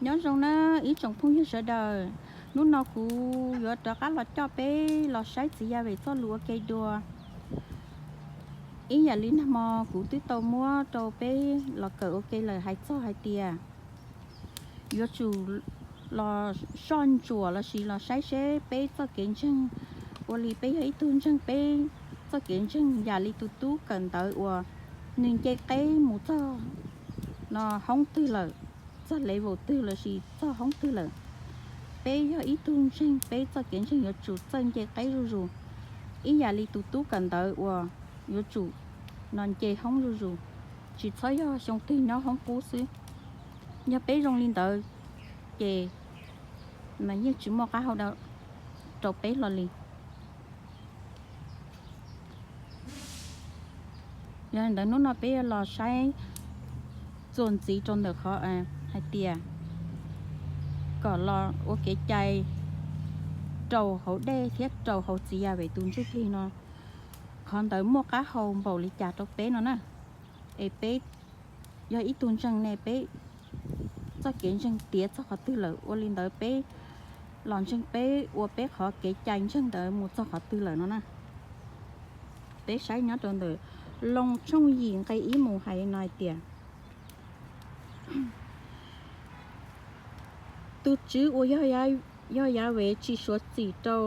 Nyob zoo na ib tsoom phooj ywg sawv daws, hnub no kuv yuav rov qab los coj peb los saib txiv Yaj Vem txoj lus ua ke dua. Ib yam li nag hmo kuv twb tau muab rau peb los kawm ua ke lawm hais txog hais tias yuav tsum los soj ntsuam lossis los saib seb peb txoj kev ntseeg, ua li peb yog ib tug ntseeg, peb txoj kev ntseeg yam li tus tub kawm ntawv uas nws nce qeb mus txog no hoob twg lawm, txog level twg lossis txog hoob twg lawm. Peb yog ib tug ntseeg, peb txoj kev ntseeg yuav tsum txawj nce qeb zuj zus, ib yam li tus tub kawm ntawv uas yuav tsum no nce hoob zuj zus, tsis txhob yog xyoo twg nyob hoob qub xwb. Yog peb zoo li ntawd ces mas yeej tsis muaj qab hau rau peb hlo li. Yog li ntawd hnub no peb yuav los saib txuas ntxiv rau ntawm qhov hais tias kom los ua kev cai rau hauv dej thiab rau hauv txiv Yaj Vem tus ntsuj plig no, qhov ntawd muaj qab hau npaum li cas rau peb no na. Es peb yog ib tug ntseeg ne, peb txoj kev ntseeg tiav txog qhov twg lawm, ua li ntawd peb los ntseeg peb ua peb qhov kev cai ntseeg ntawd mus txog qhov twg lawm no na. Peb saib nyob rau ntawm Loos tshooj yim nqe ib mus hais no hais tias, tus Tswv uas yog Yaj Vem tsis suav txim rau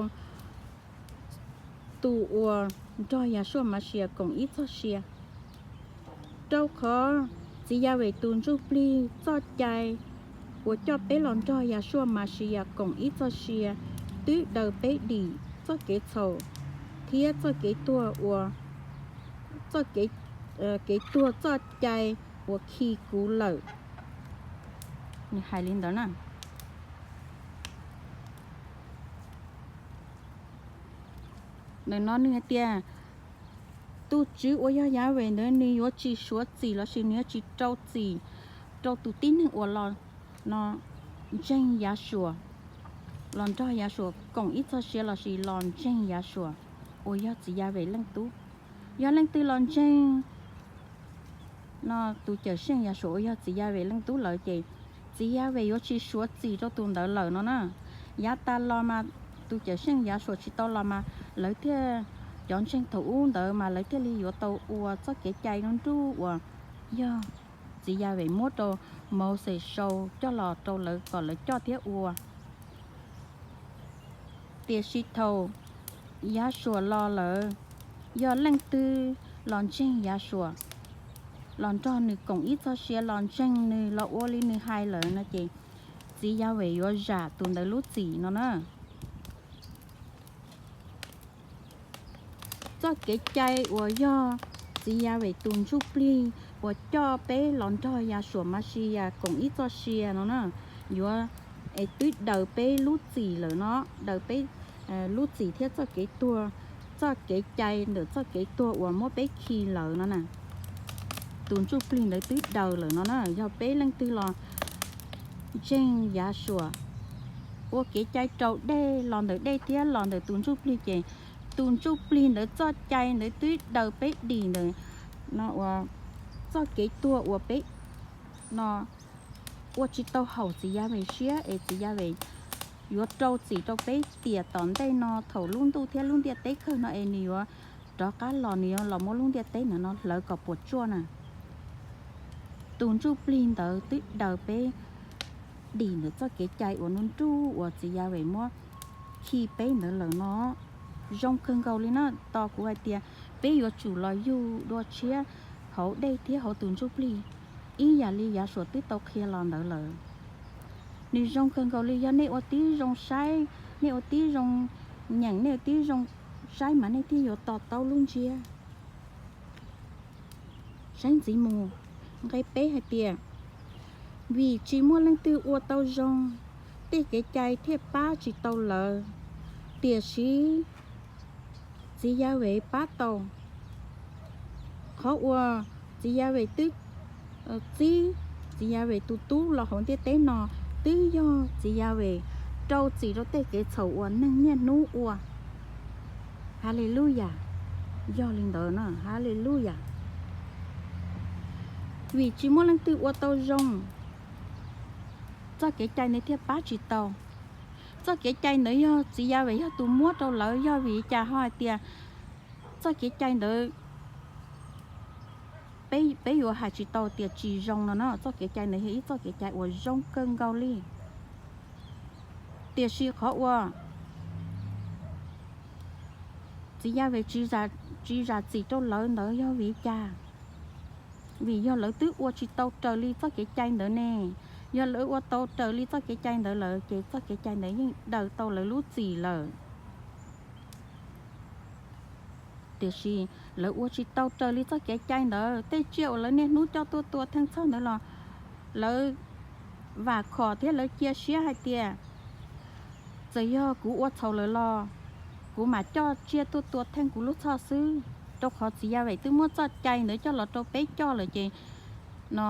tus uas nrog Yahshua Mashiach koom ib txoj sia, rau qhov txiv Yaj Vem tus ntsuj plig txoj cai uas coj peb los nrog Yahshua Mashiach koom ib txoj sia twb daws peb dim txoj kev txhaum thiab txoj kev tuag uas, txoj kev, kev tuag txoj cai uas khi kuv lawm. Nws hais li ntawd na. Ntawm no nws hais tias tus Tswv uas yog Yaj Vem ntawd nws yuav tsis suav txim lossis nws yuav tsis rau txim rau tus tib neeg uas los no ntseeg Yahshua, los nrog Yahshua koom ib txoj sia lossis los ntseeg Yahshua uas yog txiv Yaj Vem leej tub. Yog leej twg los ntseeg no tus Cawm Seej Yahshua uas yog txiv Yaj Vem leej tub lawm ces txiv Yaj Vem yuav tsis suav txim rau tus ntawd lawm no na. Yav tas los mas tus Cawm Seej Yahshua tsis tau los mas lawv thiaj, cov ntseeg thaum ub ntawd mas lawv thiaj li yuav tau ua txoj kev cai nruab nruj uas yog txiv Yaj Vem muab rau Mauxes sau coj los rau lawv kom lawv coj thiab ua. Tiam sis thaum Yahshua los lawm, yog leej twg los ntseeg Yahshua, los nrog nws koom ib txoj sia, los ntseeg nws, los ua li nws hais lawm no ces txiv Yaj Vem yuav zam tus ntawd lub txim no na. Txoj kev cai uas yog txiv Yaj Vem tus ntsuj plig uas coj peb los nrog Yahshua Mashiach koom ib txoj sia no na, yuav, es twb daws peb lub txim lawm no, daws peb lub txim thiab txoj kev tuag, txoj kev cai ntawm txoj kev tuag uas muab peb khi lawm no na. Tus ntsuj plig ntawd twb daws lawm no na. Yog peb leej twg los ntseeg Yahshua, ua kev cai raus dej, los ntawm dej thiab los ntawm tus ntsuj plig ces tus ntsuj plig ntawd txoj cai ntawd twb daws peb dim ntawm no uas txoj kev tuag uas peb no ua tsis tau haum txiv Yaj Vem siab es txiv Yaj Vem yuav rau txim rau peb tiam tom ntej no thaum lub ntuj thiab lub ntiaj teb kawg no es nws yuav rov qab los, nws yuav los muab lub ntiaj teb ntawm no hlawv kom puas tsuaj na. Tus ntsuj plig ntawd twb daws peb dim ntawm txoj kev cai uas nruab nruj uas txiv Yaj Vem muab khi peb ntawd lawm no. Zoo kawg nkaus li na, tos kuv hais tias peb yuav tsum los yug dua tshiab hauv dej thiab hauv tus ntsuj plig, ib yam li Yahshua twb tau qhia los ntawd lawm. Nws zoo kawg nkaus li, yog nej ua tib zoo saib, nej ua tib zoo nyeem, nej ua tib zoo saib mas nej thiaj yuav to taub lub ntsiab. Saib ntxiv mus, nqe peb hais tias, vim tsis muaj leej twg ua tau zoo, tej kev cai thiaj pab tsis tau lawv, tiam sis txiv Yaj Vem pab tau. Qhov uas txiv Yaj Vem twb txib txiv Yaj Vem tus tub los hauv ntiaj teb no twb yog txiv Yaj Vem rau txim rau tej kev txhaum uas neeg niaj hnub ua. Haleluyas. Yog li ntawd na, haleluyas. Vim tsis muaj leej twg ua tau zoo, txoj kev cai ntawd thiaj pab tsis tau. Txoj kev cai ntawd yog txiv Yaj Vem yog tus muab rau lawv, yog vim li cas ho hais tias txoj kev cai ntawd peb yuav hais tsis tau tias tsis zoo no na? Txoj kev cai ntawd yog ib txoj kev cai uas zoo kawg nkaus li. Tiam sis qhov uas txiv Yaj Vem tsis zam txim rau lawv ntawd yog vim li cas? Vim yog lawv twb ua tsis tau raws li txoj kev cai ntawd ne. Yog lawv ua tau raws li txoj kev cai ntawd lawm ces txoj kev cai ntawd yeej daws tau lawv lub txim lawm. Tiam sis lawv ua tsis tau raws li txoj kev cai ntawd, tej tsiaj uas lawv niaj hnub coj tuaj tua Theej Txhoj ntawd los lawv vam khom thiab lawv cia siab hais tias txawm yog kuv ua txhaum lawm los kuv mam coj tsiaj tuaj tua Theej kuv lub txhoj xwb. Rau qhov txiv Yaj Vem twb muab txoj cai ntawd coj los rau peb coj lawm ces no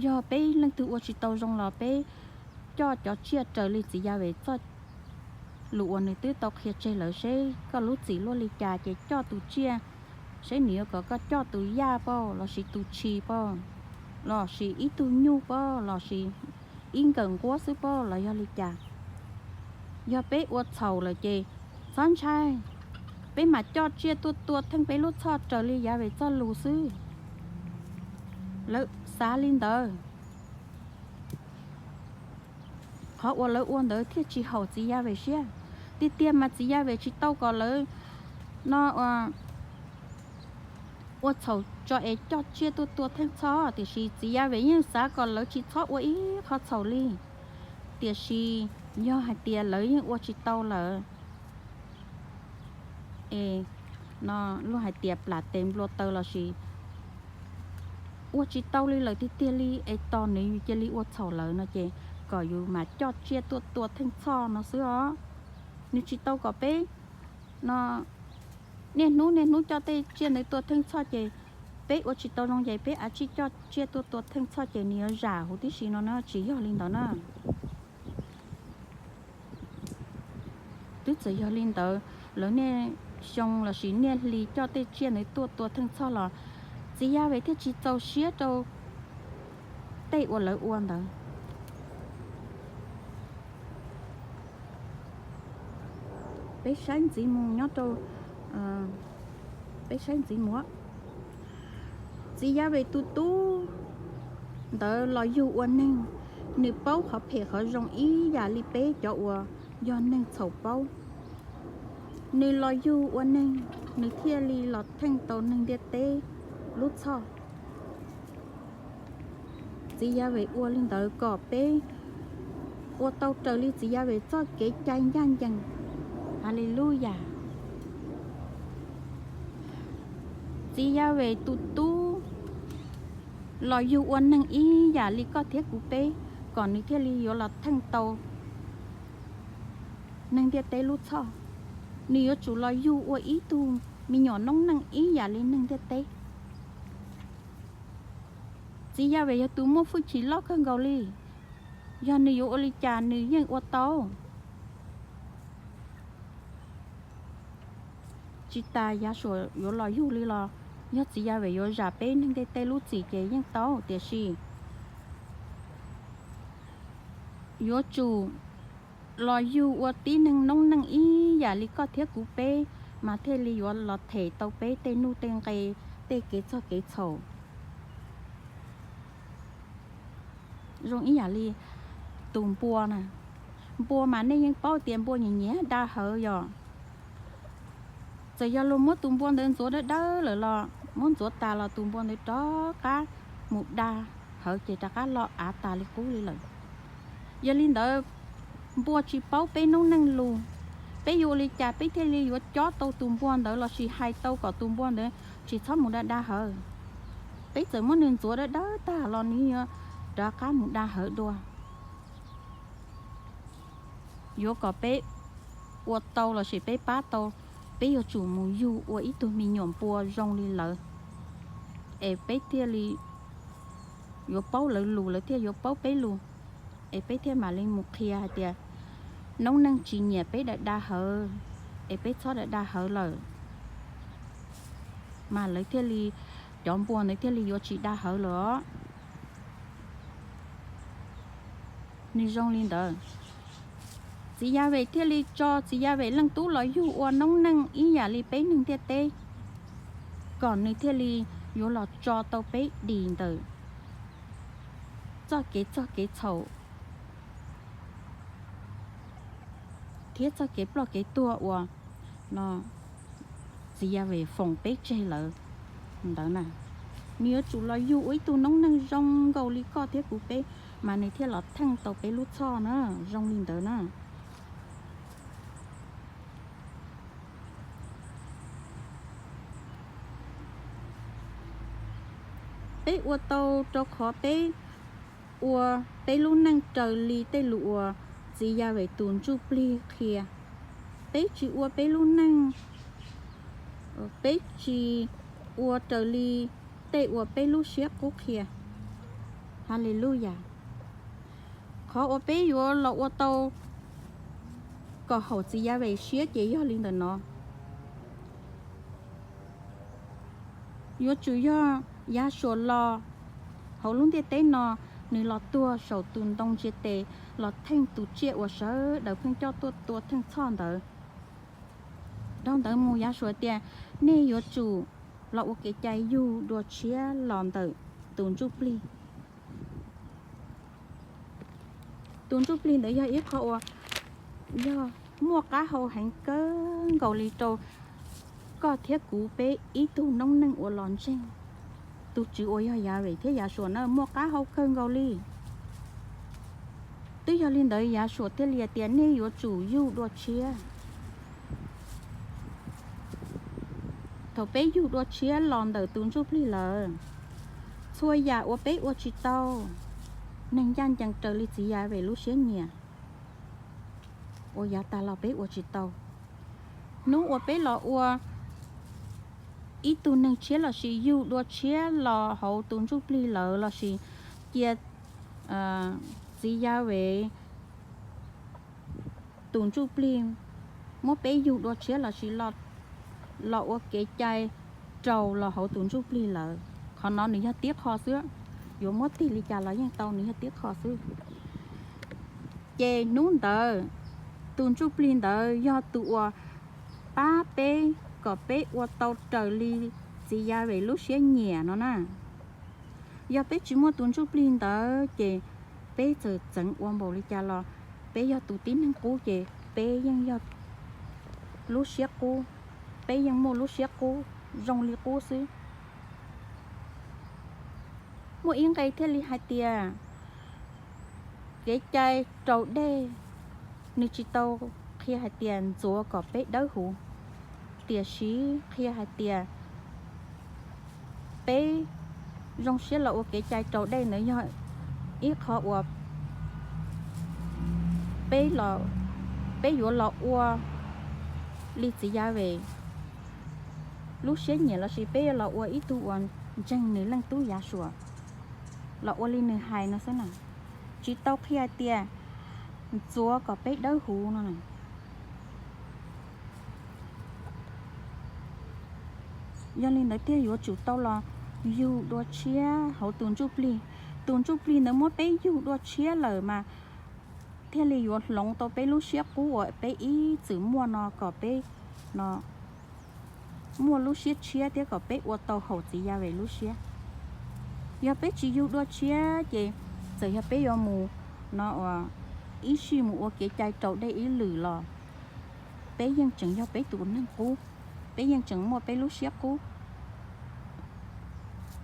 yog peb leej twg ua tsis tau zoo los peb coj cov tsiaj raws li txiv Yaj Vem txoj lus uas nws twb tau qhia tseg lawm, seb koj lub txim luaj li cas ces coj tus tsiaj, seb nws yuav kom koj coj tus yaj pob lossis tus tshis pob lossis ib tug nyuj pob lossis ib nkawm nquab xwb pob los yog li cas. Yog peb ua txhaum lawm ces txhob ntshai, peb mam coj tsiaj tuaj tua Theej peb lub txhoj raws li Yaj Vem txoj lus xwb. Lawv xav li ntawd, qhov uas lawv ua ntawd thiaj tsis haum txiv Yaj Vem siab. Tiag tiag mas txiv Yaj Vem tsis tau kom lawv no ua txhaum tso es coj tsiaj tuaj tua Theej Txhoj, tiam sis txiv Yaj Vem yeej xav kom lawv tsis txhob ua ib qho txhaum li. Tiam sis yog hais tias lawv yeej ua tsis tau lawm es no luag hais tias plam tes nplua taw lossis ua tsis tau li lawm tiag tiag li es tos nws cia li ua txhaum lawm no ces kom yus mam coj tsiaj tuaj tua Theej Txhoj no xwb os. Nws tsis tau kom peb no niaj hnub niaj hnub coj tej tsiaj ntawd tua Theej Txhoj ces peb ua tsis tau zoo ces peb av tsij coj tsiaj tuaj tua Theej Txhoj ces nws yuav zam huv tib si no na, tsis yog li ntawd na. Twb txawm yog li ntawd, lawv niaj xyoo lossis niaj hli coj tej tsiaj ntawd tuaj tua Theej Txhoj los txiv Yaj Vem thiaj tsis txaus siab rau tej uas lawv ua ntawd. Peb saib ntxiv mus nyob rau, peb saib ntxiv mus. Txiv Yaj Vem tus tub ntawd los yug ua neeg, nws paub qhov phem qhov zoo ib yam li peb cov uas yog neeg txhaum paub. Nws los yug ua neeg, nws thiaj li los theej tau neeg ntiaj teb lub txhoj. Txiv Yaj Vem ua li ntawd kom peb ua tau raws li txiv Yaj Vem txoj kev cai ncaj ncees. Haleluyas. Txiv Yaj Vem tus tub los yug ua neeg ib yam li koj thiab kuv peb, kom nws thiaj li yuav los theej tau neeg ntiaj teb lub txhoj. Nws yuav tsum los yug ua ib tug me nyuam noob neej ib yam li neeg ntiaj teb. Txiv Yaj Vem yog tus muaj hwj chim loj kawg nkaus li, yog nws yuav ua li cas nws yeej ua tau. Tsis tas Yahshua yuav los yug li los, yog txiv Yaj Vem yuav zam peb neeg ntiaj teb lub txim ces yeej tau, tiam sis yuav tsum los yug ua tib neeg noob neej ib yam li koj thiab kuv peb, mas thiaj li yuav los them tau peb tej nuj tej nqe, tej kev txog kev txhaum. Zoo ib yam li tus npua na, npua mas nej yeej paub tias npua nyiam nyiam da hawv yom. Txawm yog luag muab tus npua ntawd ntxuav dawb dawb lawm los, muab ntxuav tas los tus npua ntawd rov qab mus da hawv ces rov qab lo av tas li qub li lawm. Yog li ntawd, npua tsis paub peb noob neej lus, peb yuav ua li cas peb thiaj li yuav cob tau tus npua ntawd lossis hais tau kom tus npua ntawd tsis txhob mus da da hawv? Peb txawm muab nws ntxuav dawb dawb tag los nws yuav rov qab mus da hawv dua. Yuav kom peb ua tau lossis peb pab tau, peb yuav tsum mus yug ua ib tug me nyuam npua zoo li lawv, es peb thiaj li yuav paub lawv lus, lawv thiaj yuav paub peb lus, es peb thiaj mam li mus qhia hais tias noob neej tsis nyiam peb da da hawv, es peb txhob da da hawv lawm, mas lawv thiaj li, cov npua ntawd thiaj li yuav tsis da hawv lawm os. Nws zoo li ntawd, txiv Yahweh thiaj li tso txiv Yahweh leej tub los yug ua noob neej ib yam li peb neeg ntiaj teb, kom nws thiaj li yuav los tso tau peb dim ntawm txoj kev txog kev txhaum thiab txoj kev ploj kev tuag uas no txiv Yahweh foom peb tseg lawm ntawd na. Nws yuav tsum los yug ua ib tug noob neej zoo nkaus li koj thiab kuv peb, mas nws thiaj los theej tau peb lub txhoj na, zoo li ntawd na. Peb ua tau rau qhov peb ua peb lub neej raws li tej lus uas txiv Yahweh tus ntsuj plig qhia. Peb tsis ua peb lub neej, peb tsis ua raws li tej uas peb lub siab qub qhia. Haleluyas. Qhov uas peb yuav los ua tau kom haum txiv Yahweh siab ces yog li ntawm no. Yuav tsum yog Yahshua los hauv lub ntiaj teb no, nws los tuag saum tus ntoo ntsia tes los theej tus tsiaj uas sawv daws pheej coj tuaj tua theej txhoj ntawd. Dhau ntawd mus Yahshua tias, nej yuav tsum los ua kev cai yug dua tshiab los ntawm tus ntsuj plig. Tus ntsuj plig ntawd yog ib qho uas yog muaj qab hau heev kawg nkaus li rau koj thiab kuv peb ib tug noob neej uas los ntseeg tus Tswv uas yog Yahweh thiab Yahshua na, muaj qab hau kawg nkaus li. Twb yog li ntawd Yahshua thiaj li hais tias nej yuav tsum yug dua tshiab. Thaum peb yug dua tshiab los ntawm tus ntsuj plig lawm, txhua yam uas peb ua tsis tau, neeg ncaj ncees raws li txiv Yahweh lub siab nyiam uas yav tas los peb ua tsis tau. Hnub uas peb los ua ib tug neeg tshiab lossis yug dua tshiab los hauv tus ntsuj plig lawm lossis cia txiv Yahweh tus ntsuj plig muab peb yug dua tshiab lossis los ua kev cai raus los hauv tus ntsuj plig lawm. Qhov no nws yog tib qho xwb, yuav muab tig li cas los yeej tau, nws yog tib qho xwb. Ces hnub ntawd tus ntsuj plig ntawd yog tus uas pab peb kom peb ua tau raws li txiv Yahweh lub siab nyiam no na. Yog peb tsis muaj tus ntsuj plig ntawd ces peb txawm txeev ua npaum li cas los peb yog tus tib neeg qub ces peb yeej yog lub siab qub, peb yeej muaj lub siab qub zoo li qub xwb. Muaj ib nqe thiaj li hais tias kev cai raus dej nws tsis tau qhia hais tias ntxuav kom peb dawb huv, tiam sis qhia hais tias peb zoo siab los ua kev cai raus dej ntawd yog ib qho uas peb yuav los ua li txiv Yahweh lub siab nyiam lossis peb yuav los ua ib tug uas ntseeg nws leej tub Yahshua, los ua li nws hais no xwb na. Tsis tau qhia hais tias ntxuav kom peb dawb huv no. Yog li ntawd thiaj yuav tsum tau los yug dua tshiab hauv tus ntsuj plig. Tus ntsuj plig ntawd muab peb yug dua tshiab lawm mas thiaj li yuav hloov tau peb lub siab qub uas peb ib txwm muaj no kom peb no muaj lub siab tshiab thiab kom peb ua tau haum txiv Yahweh lub siab. Yog peb tsis yug dua tshiab ces txawm yog peb yuav mus no uas ib sij mus ua kev cai raus dej ib lwm los peb yeej tseem yog peb tus neeg qub, peb yeej tseem muaj peb lub siab qub.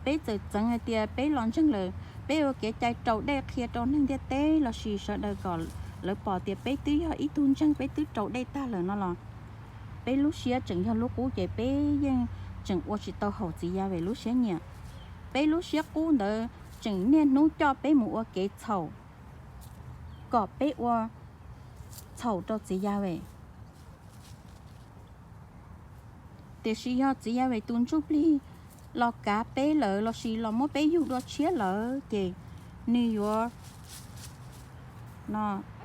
Peb txawm txeev hais tias peb los ntseeg lawm, peb ua kev cai raus dej qhia rau neeg ntiaj teb lossis sawv daws kom lawv pom tias peb twb yog ib tug ntseeg, peb twb raus dej tag lawm no los peb lub siab tseem yog lub qub ces peb yeej tseem ua tsis tau haum txiv Yahweh lub siab nyiam. Peb lub siab qub ntawd tseem niaj hnub coj peb mus ua kev txhaum, kom peb ua txhaum rau txiv Yahweh. Tiam sis yog txiv Yahweh tus ntsuj plig los kav peb lawm lossis los muab peb yug dua tshiab lawm ces nws yuav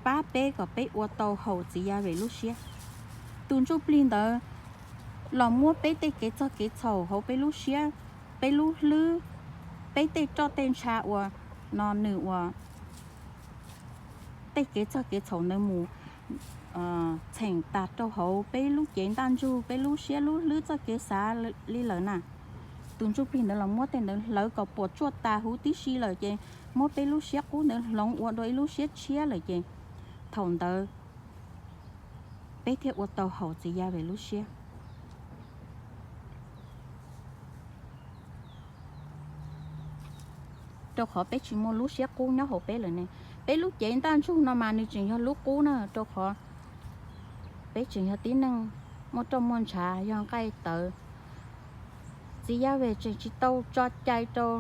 pab peb kom peb ua tau haum txiv Yahweh lub siab. Tus ntsuj plig ntawd los muab peb tej kev txog kev txhaum hauv peb lub siab, peb lub hlwb, peb tej roj tej ntsha uas no nws uas tej kev txog kev txhaum ntawd mus txheem tas rau hauv peb lub cev ntaj ntsug, peb lub siab lub hlwb txoj kev xav li lawm na. Tus ntsuj plig ntawd los muab tej ntawd hlawv kom puas tsuaj tas huv tib si lawm ces muab peb lub siab qub ntawd hloov ua dua ib lub siab tshiab lawm ces thaum ntawd peb thiaj ua tau haum txiv Yas Ves lub siab. Rau qhov peb tsis muaj lub siab qub nyob hauv peb lawm ne. Peb lub cev ntaj ntsug no mas nws tseem yog lub qub na, rau qhov peb tseem yog tib neeg muaj roj muaj ntshav, yog nqaij tawv. Txiv Yas Ves tseem tsis tau tso cai rau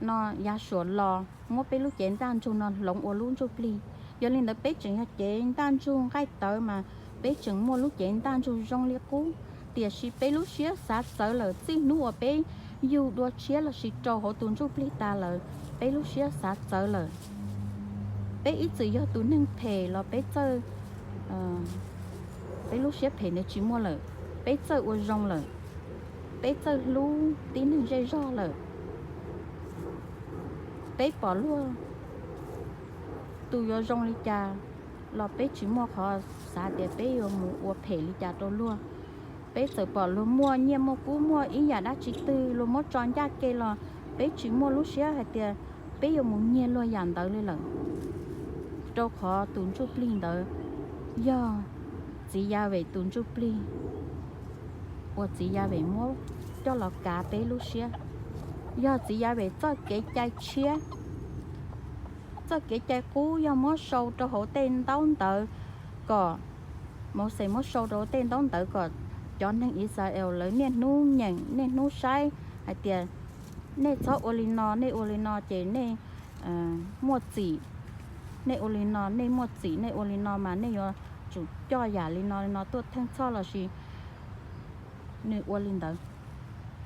no Yas Suam los muab peb lub cev ntaj ntsug no hloov ua lub ntsuj plig. Yog li ntawd peb tseem yog cev ntaj ntsug nqaij tawv mas peb tseem muaj lub cev ntaj ntsug zoo li qub, tiam sis peb lub siab xav txawv lawm. Txij hnub uas peb yug dua tshiab lossis rau hauv tus ntsuj plig tas lawm, peb lub siab xav txawv lawm. Peb ib txwm yog tus neeg phem los peb txawj, peb lub siab phem ntawd tsis muaj lawm, peb txawj ua zoo lawm, peb txawj hlub tib neeg zej zog lawm. Peb pom luag tus yuav zoo li cas los peb tsis muaj qhov xav tias peb yuav mus ua phem li cas rau luag. Peb txawm pom luag muaj nyiaj muaj kub, muaj ib yam dab tsi twg luag muab tso ncaj ke los peb tsis muaj lub siab hais tias peb yuav mus nyiag luag yam ntawd li lawm. Rau qhov tus ntsuj plig ntawd yog txiv Yas Ves tus ntsuj plig uas txiv Yas Ves muab coj los kav peb lub siab. Yog txiv Yas Ves txoj kev cai tshiab, txoj kev cai qub yog muab sau rau hauv tej ntaub ntawv kom, Mauxes muab sau rau hauv tej ntaub ntawv kom cov neeg Israel lawv niaj hnub nyeem niaj hnub saib hais tias nej txhob ua li no, nej ua li no ces nej muaj txim, nej ua li no nej muaj txim, nej ua li no mas nej yuav tsum coj yam li no li no tuaj theej txhoj lossis nws ua li ntawd.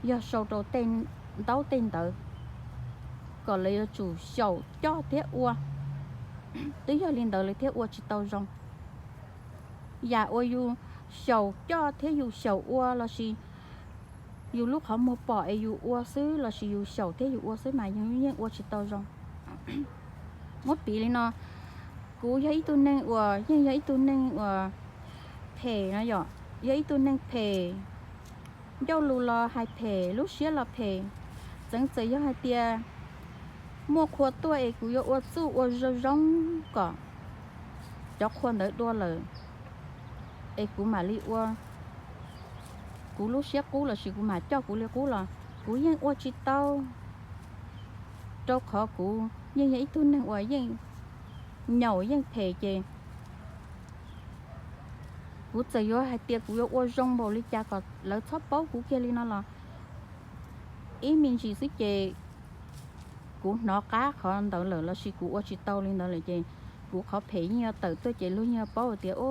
Yog sau rau tej ntaub tej ntawv kom lawv yuav tsum xyaum coj thiab ua, twb yog li ntawd lawv thiaj ua tsis tau zoo. Yam uas yus xyaum coj thiab yus xyaum ua lossis yus lub qhov muag pom es yus ua xwb lossis yus xyaum thiab yus ua xwb mas yus yeej ua tsis tau zoo. Muab piv li no, kuv yog ib tug neeg uas yeej yog ib tug neeg uas phem no yom, yog ib tug neeg phem, ncauj lus los hais phem, lub siab los phem. Txeev txawm yog hais tias muaj qhua tuaj es kuv yuav ua txuj ua zoo zoo kom cov qhua ntawd dua lawm es kuv mam li ua kuv lub siab qub lossis kuv mam coj kuv li qub los kuv yeej ua tsis tau, rau qhov kuv yeej yog ib tug neeg uas yeej nyaum yeej phem ces kuv txawm yuav hais tias kuv yuav ua zoo npaum li cas kom lawv txhob paub kuv kiag li no los ib me ntsis xwb ces kuv hnov qab qhov ntawd lawm lossis kuv ua tsis tau li ntawd lawm ces kuv qhov phem yeej yuav tawm tuaj ces luag yeej yuav paub tias, o,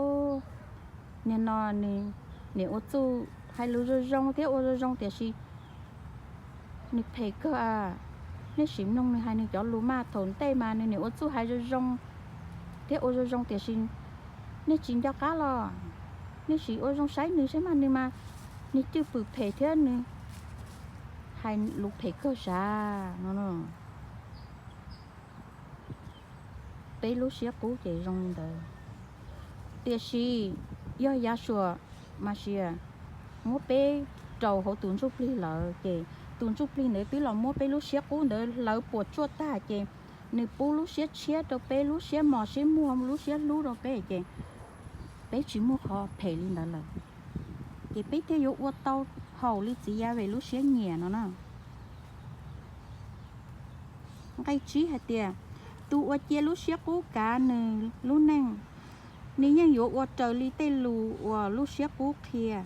niag no nws nim ua txuj hais lus zoo zoo thiab ua zoo zoo tiam sis nws phem kawg a. Nej sim mloog nws hais nws cov lus mas thaum ntej mas nws nim ua txuj hais zoo zoo thiab ua zoo zoo tiam sis nej tsis nco qab los nej sim ua zoo saib nws saib mas nws mas nws cwj pwm phem thiab nws hais lus phem kawg sav no. Peb lub siab qub ces zoo li ntawd. Tiam sis yog Yahshua Mashiach muab peb rau hauv tus ntsuj plig lawm ces tus ntsuj plig ntawd twb los muab peb lub siab qub ntawd hlawv puas tsuaj tag ces nws pub lub siab tshiab rau peb, lub siab mos siab muag, lub siab hlub rau peb ces peb tsis muaj qhov phem li ntawd lawm. Ces peb thiaj yuav ua tau haum li txiv Yahweh lub siab nyiam no na. Nqe tsib hais tias, tus uas cia lub siab qub kav nws lub neej, nws yeej yuav ua raws li tej lus uas lub siab qub qhia.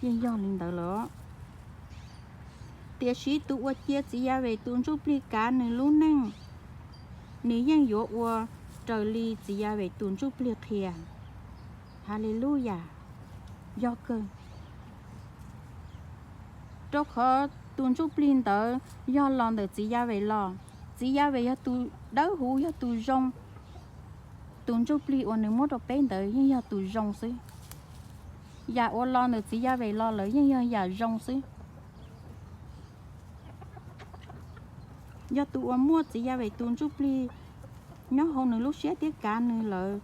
Yeej yog li ntawd los. Tiam sis tus uas cia txiv Yahweh tus ntsuj plig kav nws lub neej, nws yeej yuav ua raws li txiv Yahweh tus ntsuj plig qhia. Haleluyas. Yog kawg. Rau qhov tus ntsuj plig ntawd yog los ntawm txiv Yahweh los. Txiv Yahweh yog tus dawb huv, yog tus zoo. Tus ntsuj plig uas nws muab rau peb ntawd yeej yog tus zoo xwb. Yam uas los ntawm txiv Yahweh los lawm yeej yog yam zoo xwb. Yog tus uas muaj txiv Yas Ves tus ntsuj plig nyob hauv nws lub siab thiab kav nws lawm,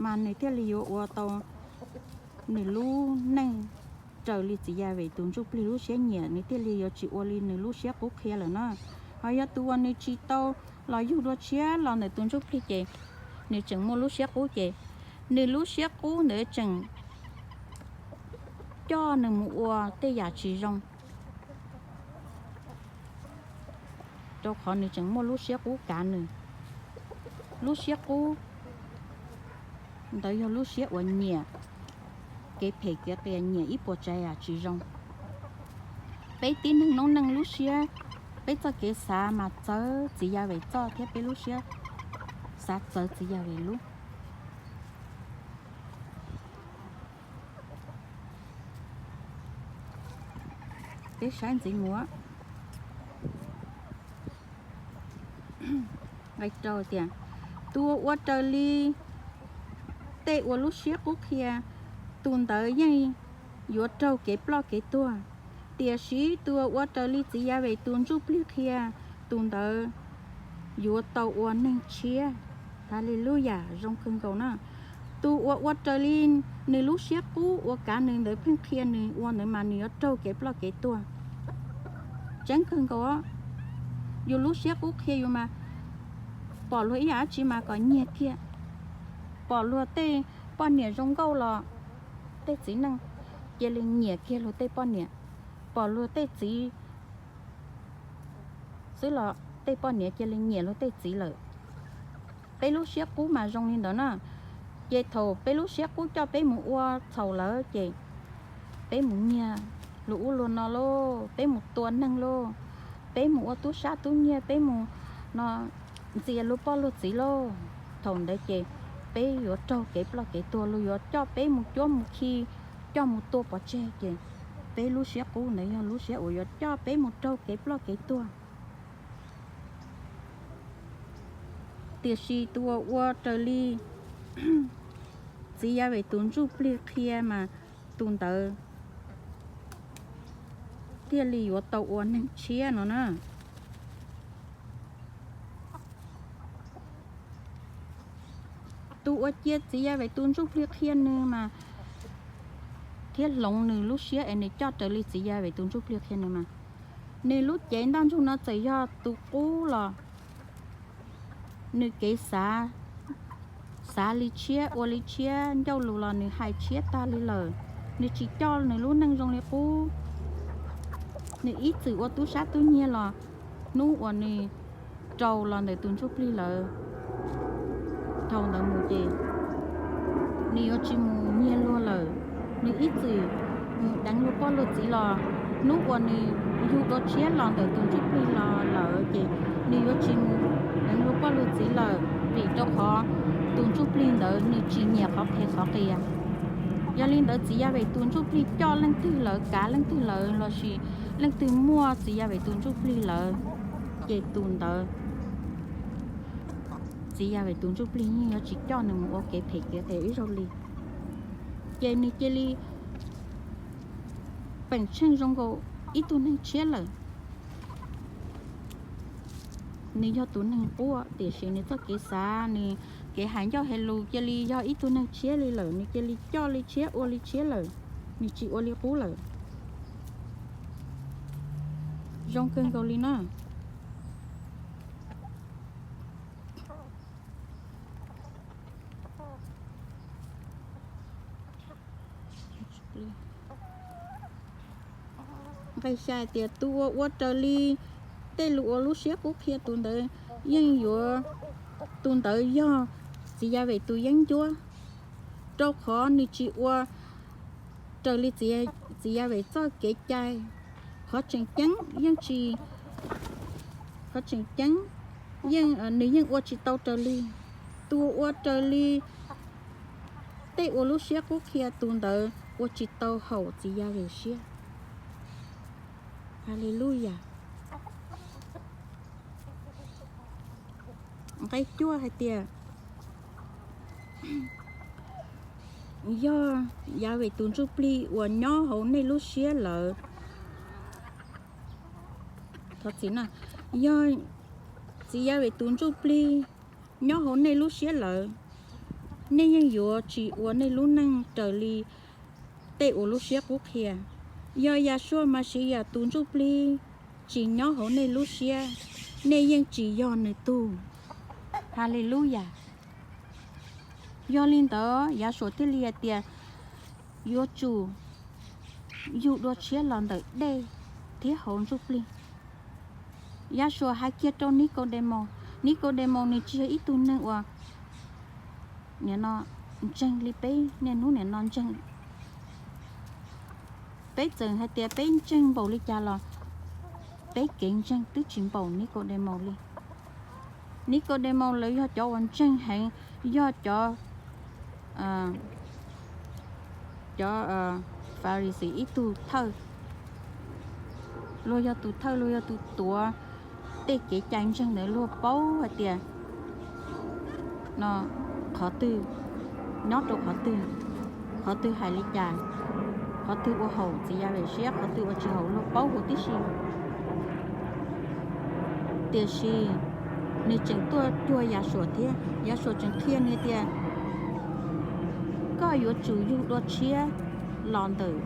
mas nws thiaj li yuav ua tau nws lub neej raws li txiv Yas Ves tus ntsuj plig lub siab nyiam, nws thiaj li yuav tsis ua li nws lub siab qub qhia lawm na. Ho yog tus uas nws tsis tau los yug dua tshiab los ntawm tus ntsuj plig ces nws tseem muaj lub siab qub ces nws lub siab qub ntawd tseem coj nws mus ua tej yam tsis zoo, rau qhov nws tseem muaj lub siab qub kav nws. Lub siab qub ntawd yog lub siab uas nyiam kev phem kev qias, nyiam ib puas tsav yam tsis zoo. Peb tib neeg noob neej lub siab, peb txoj kev xav mas txawv txiv Yas Ves txoj thiab peb lub siab xav txawv txiv Yas Ves lub. Peb saib ntxiv mus, nqe rau tias, tus uas ua raws li tej uas lub siab qub qhia, tus ntawd yeej yuav raug kev ploj kev tuag, tiam sis tus uas ua raws li txiv Yas Ves tus ntsuj plig qhia, tus ntawd yuav tau ua neeg tshiab. Haleluyas, zoo kawg nkaus na. Tus uas ua raws li nws lub siab qub uas kav nws ntawd pheej qhia nws ua ntawd mas nws yuav raug kev ploj kev tuag. Tseeb kawg nkaus, yus lub siab qub qhia yus mas pom luag ib yam dab tsi mas kom nyiag kiag. Pom luag tej poj niam zoo nkauj los tej txiv neej cia li nyiam kiag luag tej poj niam. Pom luag tej txiv xwb los tej poj niam cia li nyiam luag tej txiv lawm. Peb lub siab qub mas zoo li ntawd na. Ces thaum peb lub siab qub coj peb mus ua txhaum lawm ces peb mus nyiag luag ub luag no lauj, peb mus tua neeg lauj, peb mus ua tub sab tub nyiag, peb mus no ntxias luag poj luag txiv lauj. Thaum ntawd ces peb yuav raug kev ploj kev tuag, luag yuav coj peb mus cuab mus khi, coj mus tua pov tseg ces peb lub siab qub ntawd yog lub siab uas yuav coj peb mus raug kev ploj kev tuag. Tiam sis tus uas ua raws li txiv Yas Ves tus ntsuj plig qhia mas tus ntawd thiaj li yuav tau ua neeg tshiab no na. Tus uas cia txiv Yas Ves tus ntsuj plig qhia nws mas thiab hloov nws lub siab es nws coj raws li txiv Yas Ves tus ntsuj plig qhia nws mas, nws lub cev ntaj ntsug no txawm yog tus qub los nws kev xav, xav li tshiab ua li tshiab, ncauj lus los nws hais tshiab tag li lawm. Nws tsis coj nws lub neej zoo li qub. Nws ib txwm ua tub sab tub nyiag los hnub uas nws rau los ntawm tus ntsuj plig lawm, thaum ntawd mus ces nws yuav tsis mus nyiag luag lawm. Nws ib txwm mus deev luag poj luag txiv los hnub uas nws yug dua tshiab los ntawm tus ntsuj plig los lawm ces nws yuav tsis mus deev luag poj luag txiv lawm, vim rau qhov tus ntsuj plig ntawd nws tsis nyiam qhov phem qhov qias. Yog li ntawd txiv Yas Ves tus ntsuj plig coj leej twg lawm, kav leej twg lawm lossis leej twg muaj txiv Yas Ves tus ntsuj plig lawm, ces tus ntawd txiv Yas Ves tus ntsuj plig yeej yuav tsis coj nws mus ua kev phem kev qias ib zaug li. Ces nws cia li peem tsheej zoo nkaus ib tug neeg tshiab lawm. Nws yog tus neeg quaj tiam sis nws txoj kev xav, nws kev hais ncauj hais lus cia li yog ib tug neeg tshiab li lawm, nws cia li coj li tshiab ua li tshiab lawm, nws tsis ua li qub lawm. Zoo kawg nkaus li na. Nqe xya tias, tus uas ua raws li tej lus uas lub siab qub qhia, tus ntawd yeej yuav, tus ntawd yog txiv Yas Ves tus yeeb ncuab, rau qhov nws tsis ua raws li txiv Yas Ves txoj kev cai. Qhov tseem ceeb yeej tsis, qhov tseem ceeb yeej, nws yeej ua tsis tau raws li. Tus uas ua raws li tej uas lub siab qub qhia, tus ntawd ua tsis tau haum txiv Yas Ves siab. Haleluyas. Nqe cuaj hais tias, yog Yas Ves tus ntsuj plig uas nyob hauv nej lub siab lawm, Thov txim na, yog txiv Yas Ves tus ntsuj plig nyob hauv nej lub siab lawm, nej yeej yuav tsis ua nej lub neej raws li tej uas lub siab qub qhia. Yog Yas Suas Mas Sis Yas tus ntsuj plig tsis nyob hauv nej lub siab, nej yeej tsis yog nws tug. Haleluyas. Yog li ntawd Yas Suas thiaj li hais tias yuav tsum yug dua tshiab los ntawm dej thiab hauv ntsuj plig. Yas Suas hais kiag rau Nis Kaus Des Maus, Nis Kaus Des Maus nws tsis yog ib tug neeg uas nim no ntseeg li peb niaj hnub nim no ntseeg. Peb txawm hais tias peb ntseeg npaum li cas los peb kev ntseeg twb tsis npaum Nis Kaus Des Maus li. Nis Kaus Des Maus lawv yog cov uas ntseeg heev, yog cov, cov Pharisees ib tug thawj, luag yog tus thawj, luag yog tus tuav tej kev cai ntseeg ntawd, luag paub hais tias no qhov twg nyob rau qhov twg, qhov twg hais li cas, qhov twg ua haum txiv Yas Ves siab, qhov twg ua tsis haum, luag paub huv tib si. Tiam sis nws tseem tuaj cuag Yas Suas thiab, Yas Suas tseem qhia nws tias koj yuav tsum yug dua tshiab los ntawm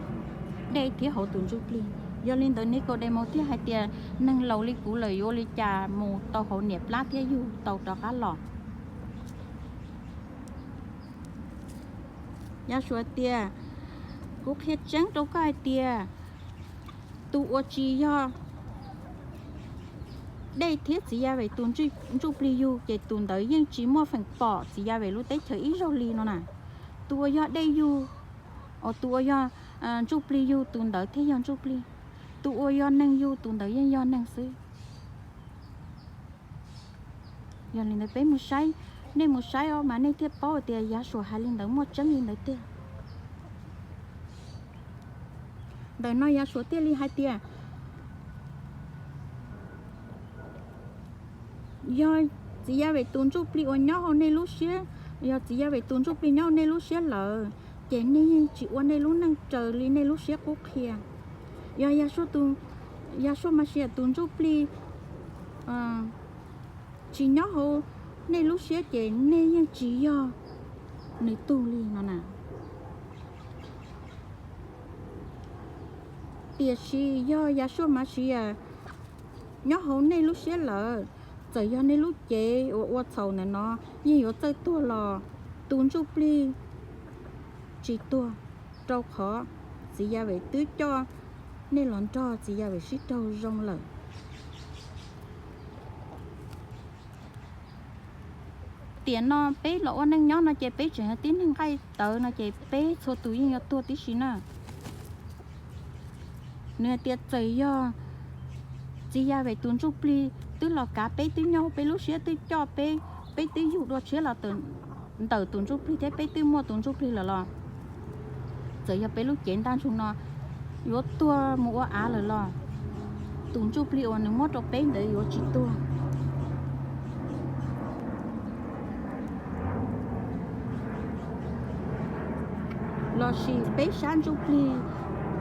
dej thiab hauv tus ntsuj plig. Yog li ntawd Nis Kaus Des Maus thiaj hais tias neeg laus li kuv lawm yuav ua li cas mus tau hauv niam plab thiab yug tau rov qab los? Yas Suas tias kuv qhia tseeb rau koj hais tias tus uas tsis yog dej thiab txiv Yas Ves tus ntsuj plig yug ces tus ntawd yeej tsis muaj feem pom txiv Yas Ves lub teb chaws ib zaug li no na. Tus uas yog dej yug, tus uas yog ntsuj plig yug tus ntawd thiaj yog ntsuj plig, tus uas yog neeg yug tus ntawd yeej yog neeg xwb. Yog li ntawd peb mus saib, nej mus saib os mas nej thiaj paub tias Yas Suas hais li ntawd muaj tseeb li ntawd tiag. Ntawm no Yas Suas thiaj li hais tias yog txiv Yas Ves tus ntsuj plig uas nyob hauv nej lub siab, yog txiv Yas Ves tus ntsuj plig nyob hauv nej lub siab lawm, ces nej yeej tsis ua nej lub neej raws li nej lub siab qub qhia. Yog Yas Suas Mas Sis Yas tus ntsuj plig tsis nyob hauv nej lub siab ces nej yeej tsis yog nws tug li no na. Tiam sis yog Yas Suas Mas Sis Yas nyob hauv nej lub siab lawm, txawm yog nej lub cev uas ua txhaum ntawm no yeej yuav txawj tuag los tus ntsuj plig tsis tuag, rau qhov txiv Yas Ves twb coj nej los nrog txiv Yas Ves sib raug zoo lawm. Tiam no peb los ua neej nyob no ces peb tseem yog tib neeg nqaij tawv no ces peb txhua tus yeej yuav tuag tib si na. Nws hais tias txawm yog txiv Yas Ves tus ntsuj plig twb los kav peb, twb nyob peb lub siab, twb coj peb, peb twb yug dua tshiab los ntawm tus ntsuj plig thiab peb twb muaj tus ntsuj plig lawm los, txawm yog peb lub cev ntaj ntsug no yuav tuag mus ua av lawm los, tus ntsuj plig uas nws muab rau peb ntawd yuav tsis tuag. Lossis peb sab ntsuj plig,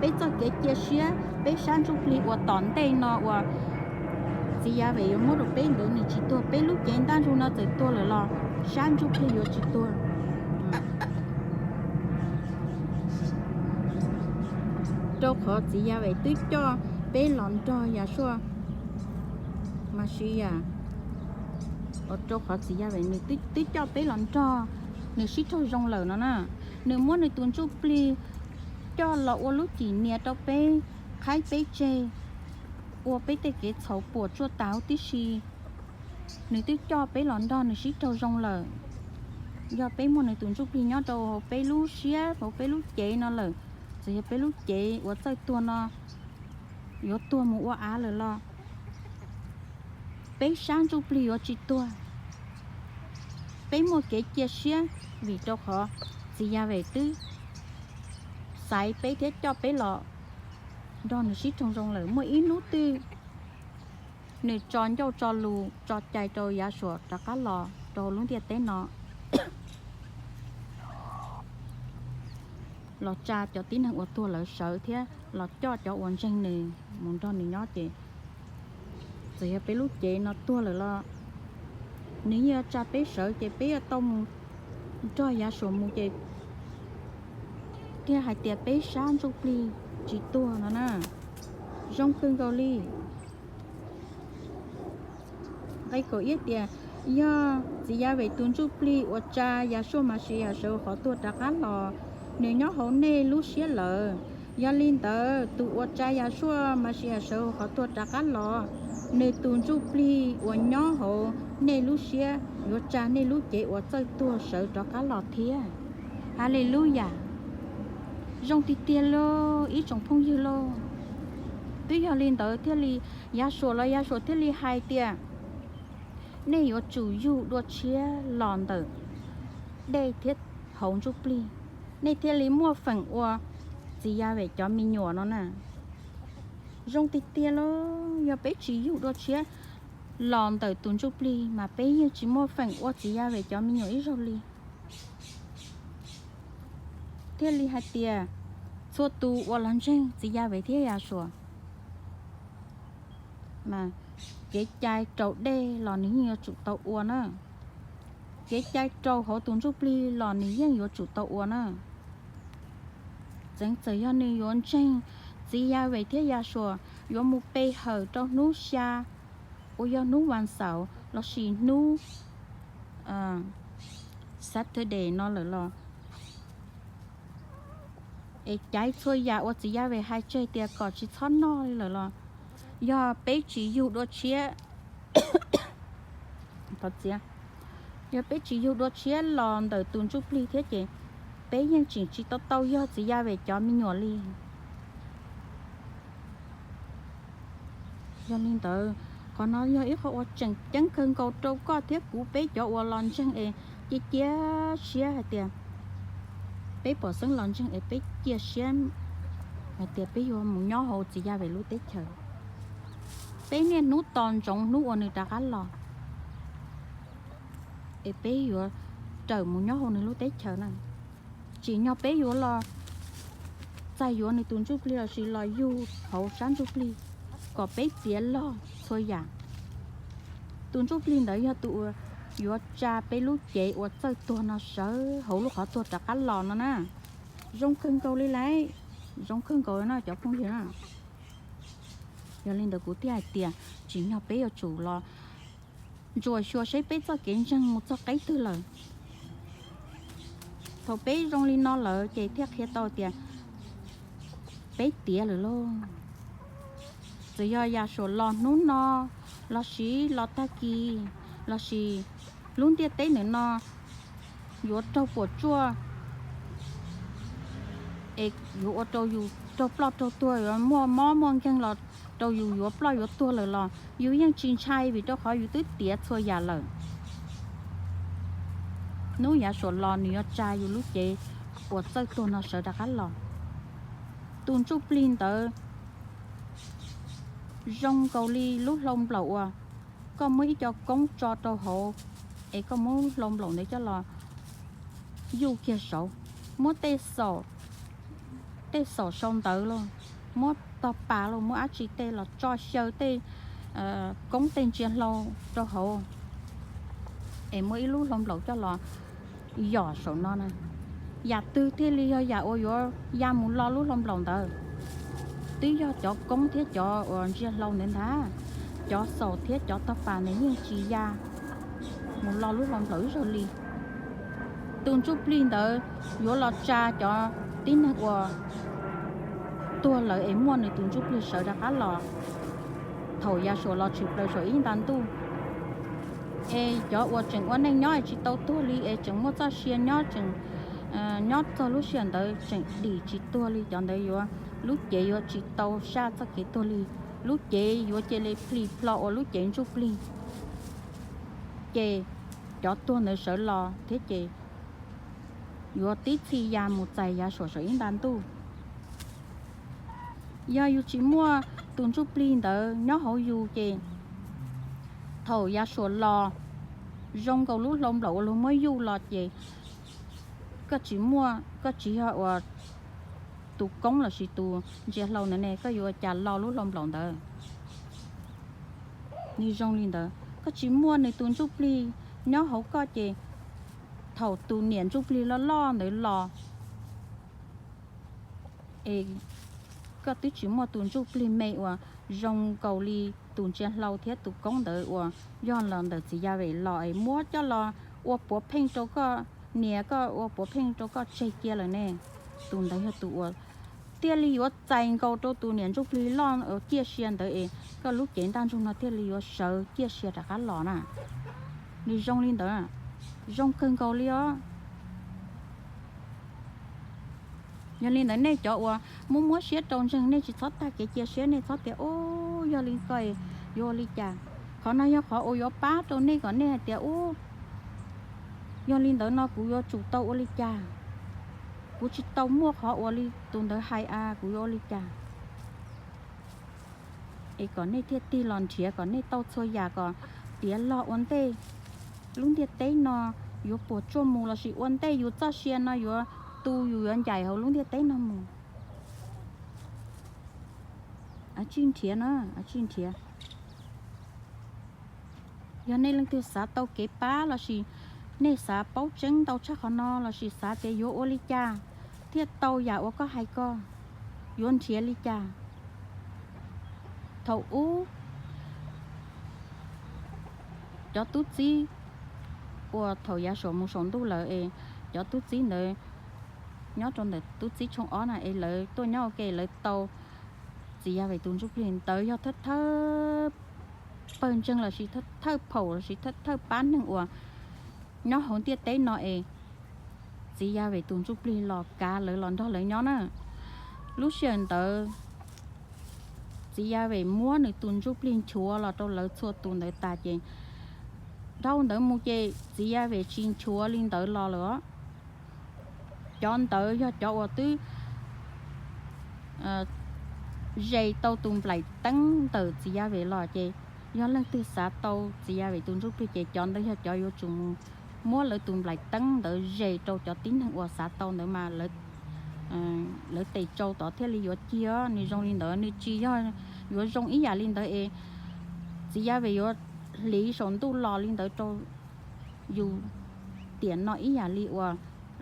peb txoj kev cia siab, peb sab ntsuj plig uas tom ntej no uas txiv Yas Ves yuav muab rau peb ntawd nws tsis tuag, peb lub cev ntaj ntsug no txawm tuag lawm los sab ntsuj plig yuav tsis tuag. Rau qhov txiv Yas Ves twb coj peb los nrog Yas Suas Mas Sis Yas, rau qhov txiv Yas Ves nws twb coj peb los nrog nws sib raug zoo lawm no na. Nws muab nws tus ntsuj plig coj los ua lub cim nias rau peb, qhaib peb tseg, ua peb tej kev txhaum puas tsuaj tas huv tib si. Nws twb coj peb los nrog nws sib raug zoo lawm. Yog peb muaj nws tus ntsuj plig nyob rau hauv peb lub siab, hauv peb lub cev no lawm, txawm yog peb lub cev uas txawj tuag no yuav tuag mus ua av lawm los, peb sab ntsuj plig yuav tsis tuag. Peb muaj kev cia siab vim rau qhov txiv Yas Ves twb xaiv peb thiab coj peb los nrog nws sib raug zoo lawm. Muaj ib hnub twg nws tso ncauj tso lus tso cai rau Yas Suas rov qab los rau lub ntiaj teb no, los tsa cov tib neeg uas tuag lawm sawv thiab los coj cov uas ntseeg nws mus nrog nws nyob ces Txawm yog peb lub cev no tuag lawm los nws yeej yuav tsa peb sawv ces peb yuav tau mus nrog Yasuas mus ces thiaj hais tias peb sab ntsuj plig tsis tuag no na. Zoo kawg nkaus li. Nqe kaum ib tias, yog txiv Yas Ves tus ntsuj plig uas tsa Yasuas Mas Sis Yas sawv hauv qhov tuag rov qab los, nws nyob hauv nej lub siab lawm. Yog li ntawd tus uas tsa Yasuas Mas Sis Yas sawv hauv qhov tuag rov qab los, nws tus ntsuj plig uas nyob hauv nej lub siab yuav tsa nej lub cev uas txawj tuag sawv rov qab los thiab. Haleluyas. Zoo tiag tiag lauj ib tsoom phooj ywg lauj. Twb yog li ntawd thiaj li Yasuas los Yasuas thiaj li hais tias nej yuav tsum yug dua tshiab los ntawm dej thiab hauv ntsuj plig, nej thiaj li muaj feem ua txiv Yas Ves cov me nyuam no na. Zoo tiag tiag lauj, yog peb tsis yug dua tshiab los ntawm tus ntsuj plig mas peb yeej tsis muaj feem ua txiv Yas Ves cov me nyuam ib zaug li. Thiaj li hais tias txhua tus uas los ntseeg txiv Yas Ves thiab Yasuas, kev cai rau dej los nws yeej yuav tsum tau ua na, kev cai rau hauv tus ntsuj plig los nws yeej yuav tsum tau ua na. Txeev txawm yog nws yuav ntseeg txiv Yas Ves thiab Yasuas yuav mus pe hawm rau hnub xya uas yog hnub vas xaum lossis hnub Saturday no lawm los, es caiv txhua yam uas txiv Yas Ves hais tseg tias kom tsis txhob noj li lawm los, yog peb tsis yug dua tshiab, yog peb tsis yug dua tshiab los ntawm tus ntsuj plig thiab ces peb yeej tseem tsis tau tau yog txiv Yas Ves cov me nyuam li. Yog li ntawd, qhov no yog ib qho uas tseem ceeb kawg nkaus rau koj thiab kuv peb cov uas los ntseeg es cia cia siab hais tias peb pom xeeb los ntseeg es peb cia siab hais tias peb yuav mus nyob hauv txiv Yas Ves lub teb chaws. Peb niaj hnub tos ntsoov hnub uas nws rov qab los es peb yuav raws mus nyob hauv nws lub teb chaws na. Tsim nyog peb yuav los txais yuav nws tus ntsuj plig lossis los yug hauv sab ntsuj plig kom peb tiav log txhua yam. Tus ntsuj plig ntawd yog tus uas yuav tsa peb lub cev uas txawj tuag no sawv hauv lub qhov tuag rov qab los no na. Zoo kawg nkaus li lauj, zoo kawg nkaus no cov phooj ywg na. Yog li ntawd kuv thiaj hais tias tsim nyog peb yuav tsum los ntsuas xyuas seb peb txoj kev ntseeg mus txog qeb twg lawm. Thaum peb zoo li no lawm ces thiaj qhia tau tias peb tiav lawm lauj. Txawm yog Yasuas los hnub no lossis los tag kis lossis lub ntiaj teb ntawm no yuav raug puas tsuaj es yuav ua rau yus raug ploj raug tuag, yuav muaj mob muaj nkeeg los rau yus yuav ploj yuav tuag lawm los yus yeej tsis ntshai vim rau qhov yus twb tiav txhua yam lawm. Hnub Yasuas los nws yuav tsa yus lub cev uas txawj tuag no sawv rov qab los. Tus ntsuj plig ntawd zoo nkaus li lub hlau nplaum uas koj muab ib co koob tso rau hauv es koj muab hlau nplaum ntawd coj los yuj kiag saud, muab tej xaum, tej xaum sau ntawv los, muab tog pas los, muab dab tsi tej los tso xyaw tej koob tej ntsia hlau rau hauv es muab ib lub hlau nplaum coj los yom saum no na. Yam twg thiaj li yog yam uas yuav ya mus lo lub hlau nplaum ntawd? Twb yog cov koob thiab cov uas ntsia hlau ntawd ntag, cov xaum thiab cov tog pas ntawd yeej tsis ya mus lo lub hlau nplaum ib zaug li. Tus ntsuj plig ntawd yuav los tsa cov tib neeg uas tuag lawm es muaj nws tus ntsuj plig sawv rov qab los thaum Yasuas los tshwm plaws saum ib nta ntuj. Es cov uas tseem ua neej nyob es tsis tau tuag li es tseem muaj txoj sia nyob, tseem nyob txog lub sij hawm ntawd tseem dim tsis tuag li, cov ntawd yuav, lub cev yuav tsis tau saj txoj kev tuag li. Lub cev yuav cia li plhis plho ua lub cev ntsuj plig, ces cov tuag ntawd sawv los thiab ces yuav tib txhij ya mus txais Yasuas saum ib nta ntuj. Yog yus tsis muaj tus ntsuj plig ntawd nyob hauv yus ces thaum Yasuas los zoo nkaus lub hlau nplaum uas luag muab yuj los ces koj tsis muaj, koj tsis yog uas tus koob lossis tus ntsia hlau ntawd ne, koj yuav ua cas lo lub hlau nplaum ntawd? Nws zoo li ntawd, koj tsis muaj nws tus ntsuj plig nyob hauv koj ces thaum tus niam ntsuj plig loj loj ntawd los es koj twb tsis muaj tus ntsuj plig me uas zoo nkaus li tus ntsia hlau thiab tus koob ntawd uas yog los ntawm txiv Yas Vem los es muab coj los ua puav pheej rau koj niam, koj ua puav pheej rau koj tseg cia lawm ne. Tus ntawd yog tus uas thiaj li yuav txais nkaus rau tus niam ntsuj plig loj uas ciaj sia ntawd es koj lub cev ntaj ntsug no thiaj li yuav sawv ciaj sia rov qab los na. Nws zoo li ntawd, zoo kawg nkaus li os. Yog li ntawd nej cov uas muab muab siab rau ntseeg, nej tsis txhob tag kev cia siab, nej txhob tias, Ub, yog li ko yuav ua li cas? Qhov no yog qhov uas yuav pab rau nej kom nej hais tias, Ub, yog li ntawd no kuv yuav tsum tau ua li cas? Kuv tsis tau muaj qhov uas li tus ntawd hais a, kuv yuav ua li cas? Es kom nej thiaj tig los nrhiav kom nej tau txhua yam kom tiav log ua ntej lub ntiaj teb no yuav puas tsuaj mus lossis ua ntej yus txoj sia no yuav tu yus yuav ncaim hauv lub ntiaj teb no mus. Tsij nrhiav na, tsij nrhiav. Yog nej leej twg xav tau kev pab lossis nej xav paub tseeb ntau tshaj qhov no lossis xav tias yuav ua li cas thiaj tau yam uas koj hais ko, yuav nrhiav li cas? Thaum ub cov tub txib uas thaum yav saum mus saum ntuj lawm es cov tub txib ntawd nyob rau ntawm tub txib tshooj ob na es lawv tuaj nyob ua ke lawv tau txiv Yas Vem tus ntsuj plig ntawd yog thawj thawj pawg ntseeg lossis thawj phaum lossis thawj thawj pab neeg uas nyob hauv ntiaj teb no es txiv Yas Vem tus ntsuj plig los kav lawv los nrog lawv nyob na. Lub sij hawm ntawd txiv Yas Vem muab nws tus ntsuj plig nchuav los rau lawv txhua tus ntawd tas ces dhau ntawd mus ces txiv Yas Vem tsis nchuav li ntawd los lawm. Cov ntawd yog cov uas twb ze tau tus nplaim teeb ntawm txiv Yas Vem los ces yog leej twg xav tau txiv Yas Vem tus ntsuj plig ces cov ntawd yog cov yuav tsum mus muab lawv tus nplaim teeb ntawd ze rau cov tib neeg uas xav tau ntawd mas lawv tes tsau tod thiaj li yuav cig. Nws zoo li ntawd, nws tsis yog yuav zoo ib yam li ntawd es txiv Yas Vem yuav hliv saum ntuj los li ntawd rau yus tiam no ib yam li uas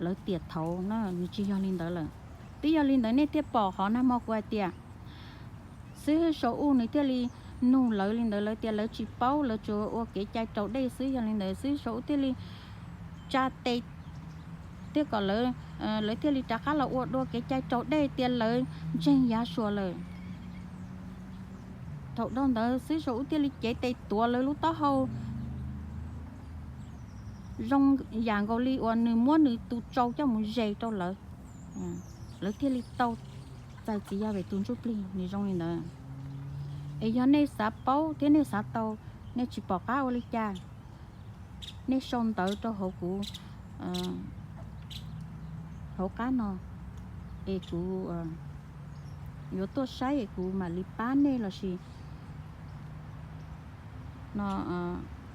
lawv tiam thaud na, nws tsis yog li ntawd lawm. Twb yog li ntawd nej thiaj pom qhov nag hmo kuv hais tias Xib Hwb Sau Ub nws thiaj li nug lawv li ntawd, lawv tias lawv tsis paub, lawv tsuas ua kev cai raus dej xwb. Yog li ntawd Xib Hwb Sau Ub thiaj li tsa tes thiab kom lawv, lawv thiaj li rov qab los ua dua kev cai raus dej tias lawv ntseeg Yas Suas lawm. Thaum dhau ntawd Xib Hwb Sau Ub thiaj li cev tes tuav lawv lub taub hau zoo yam nkaus li uas nws muab nws tus tsau coj mus ze rau lawv, lawv thiaj li tau txais txiv Yas Vem tus ntsuj plig. Nws zoo li ntawd. Es yog nej xav paub thiab nej xav tau, nej tsis pom qab ua li cas, nej sau ntawv rau hauv kuv hauv qab no es kuv yuav tuaj saib es kuv mam li pab nej lossis no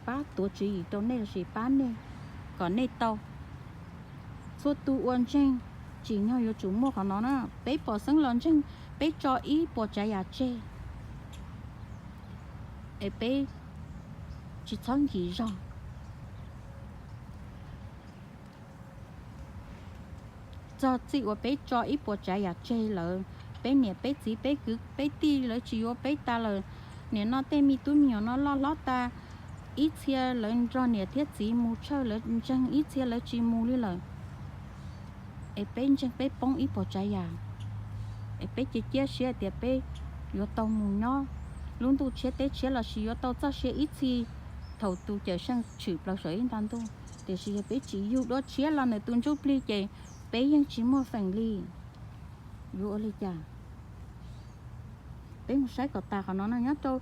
pab tuav tswv yim rau nej lossis pab nej kom nej tau. Txhua tus ua ntseeg tsim nyog yuav tsum muaj qhov no na. Peb pom xeeb los ntseeg, peb tso ib puas tsav yam tseg es peb tsis txhob nkim zog. Txog txij uas peb tso ib puas tsav yam tseg lawm, peb niam peb txiv peb kwv peb tij lawv tsis yuav peb tas lawm, nim no tej me tub me nyuam no loj hlob tas, ib txhia lawv nrog niam thiab txiv mus tshawj lawv ntseeg, ib txhia lawv tsis mus li lawm. Es peb ntseeg peb poob ib puas tsav yam, es peb cia ciaj siab tias peb yuav tau mus nyob lub ntuj tshiab teb tshiab lossis yuav tau txoj sia ib txhis thaum tus Cawm Seej tshwm plaws saum ib nta ntuj. Tiam sis yog peb tsis yug dua tshiab los ntawm tus ntsuj plig ces peb yeej tsis muaj feem li. Yuav ua li cas? Peb mus saib kom tas qhov no no nyob rau,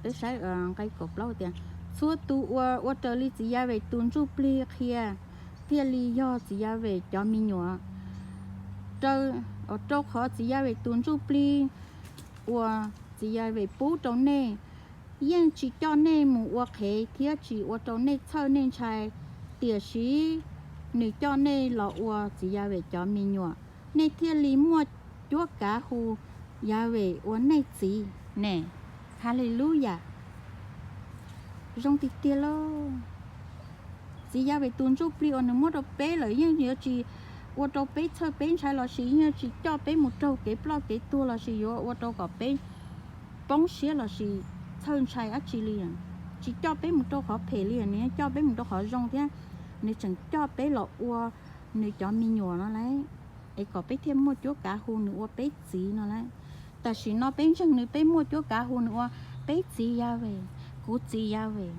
peb saib nqe kaum plaub tias, txhua tus uas ua raws li txiv Yas Vem tus ntsuj plig qhia thiaj li yog txiv Yas Vem cov me nyuam. Rau qhov txiv Yas Vem tus ntsuj plig uas txiv Yas Vem pub rau nej yeej tsis coj nej mus ua qhev thiab tsis ua rau nej txhawj nej ntshai, tiam sis nws coj nej los ua txiv Yas Vem cov me nyuam, nej thiaj li muaj cuab kav hu Yahweh ua nej txiv ne. Haleluyas. Zoo tiag tiag lauj. Txiv Yahweh tus ntsuj plig uas nws muab rau peb lawm yeej yuav tsis ua rau peb txhawj peb ntshai lossis yeej yuav tsis coj peb mus raug kev ploj kev tuag lossis yuav ua rau kom peb poob siab lossis txhawj ntshai dab tsi li. Tsis coj peb mus rau qhov phem li, nws yeej coj peb mus rau qhov zoo thiab. Nws tseem coj peb los ua nws cov me nyuam no lauj, es kom peb thiaj muaj cuab kav hu nws ua peb txiv no lauj. Tam sim no peb ntseeg nws, peb muaj cuab kav hu nws ua peb txiv Yahweh, kuv txiv Yahweh.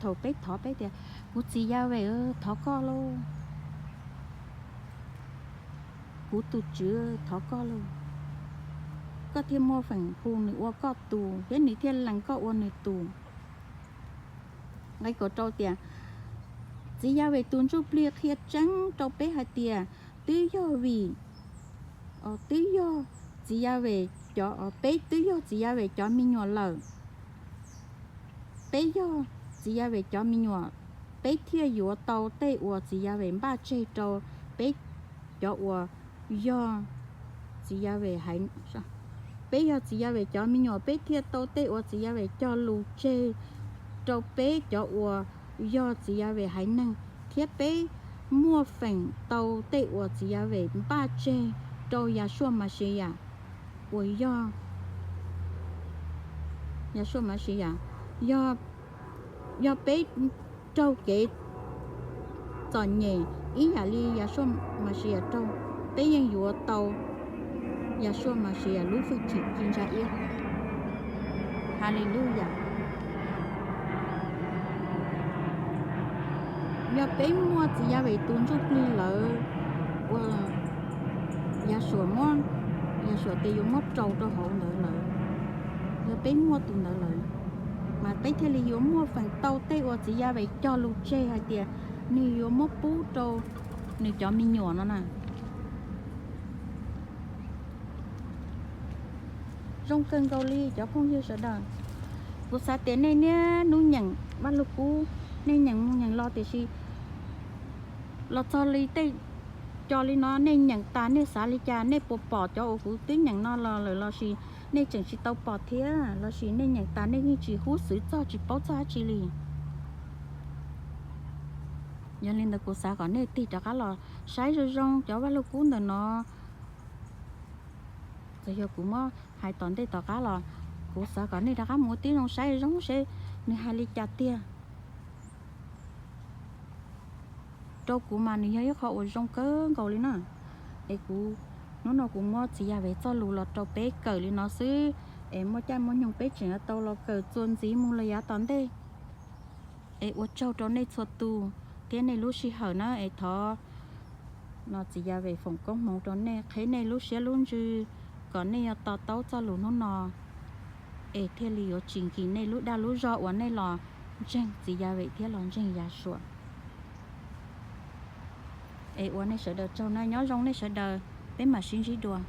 Thaum peb thov peb tias, kuv txiv Yahweh, thov koj lauj, kuv tus Tswv, thov koj lauj, koj thiaj muaj feem hu nws ua koj tus thiab nws thiaj lees koj ua nws tus. Nqe kaum rau tias, txiv Yahweh tus ntsuj plig qhia tseeb rau peb hais tias, twb yog vim, twb yog txiv Yahweh, peb twb yog txiv Yahweh cov me nyuam lawm. Peb yog txiv Yahweh cov me nyuam, peb thiaj yuav tau tej uas txiv Yahweh npaj tseg rau peb cov uas yog txiv Yahweh haiv, peb yog txiv Yahweh cov me nyuam, peb thiaj tau tej uas txiv Yahweh cog lus tseg rau peb cov uas yog txiv Yahweh haiv neeg, thiab peb muaj feem tau tej uas txiv Yahweh npaj tseg rau Yahshua Mashiyas uas yog, Yahshua Mashiyas, yog, yog peb raug kev txom nyem ib yam li Yahshua Mashiyas raug, peb yeej yuav tau Yahshua Mashiyas lub hwj chim ci ntsa iab. Haleluyas. Yog peb muaj txiv Yahweh tus ntsuj plig lawm uas Yahshua, Yahshua tias yuav muab rau rau hauv ntawd lawm, yog peb muaj tus ntawd lawm, mas peb thiaj li yuav muaj feem tau tej uas txiv Yahweh cog lus tseg hais tias nws yuav muab pub rau nws cov me nyuam no na. Zoo kawg nkaus li cov phooj ywg sawv daws. Kuv xav tias nej niaj hnub nyeem Vaj Lug Kub, nej nyeem mus nyeem los, tiam sis los txog li tej co li no nej nyeem tas nej xav li cas? Nej puas pom cov uas kuv twb nyeem no los lawm lossis nej tseem tsis tau pom thiab lossis nej nyeem tas nej yeej tsis hub xwv txog tsis paub txog dab tsi li? Yog li ntawd kuv xav kom nej tig rov qab los saib zoo zoo cov Vaj Lug Kub ntawm no. Txawm yog kuv muab hais tom ntej tom qab los kuv xav kom nej rov qab mus ua tib zoo saib zoo seb nws hais li cas tiag. Rau kuv mas nws yog ib qho uas zoo kawg nkaus li na. Es kuv, hnub no kuv muab txiv Yahweh txoj lus los rau peb kawm li no xwb, es muaj caij muaj nyoog peb tseem yuav tau los kawm txuas ntxiv mus los yav tom ntej. Es ua tsaug rau nej txhua tus thiab nej lub sij hawm na, es thov no txiv Yahweh foom koob hmoov rau nej, qheb nej lub siab lub ntsws kom nej yuav to taub txoj lus hnub no, es thiaj li yuav tsis nkim nej lub dag lub zog uas nej los ntseeg txiv Yahweh thiab los ntseeg Yahshua. Es ua nej sawv daws tsaug na, nyob zoo nej sawv daws, peb mam sib ntsib dua.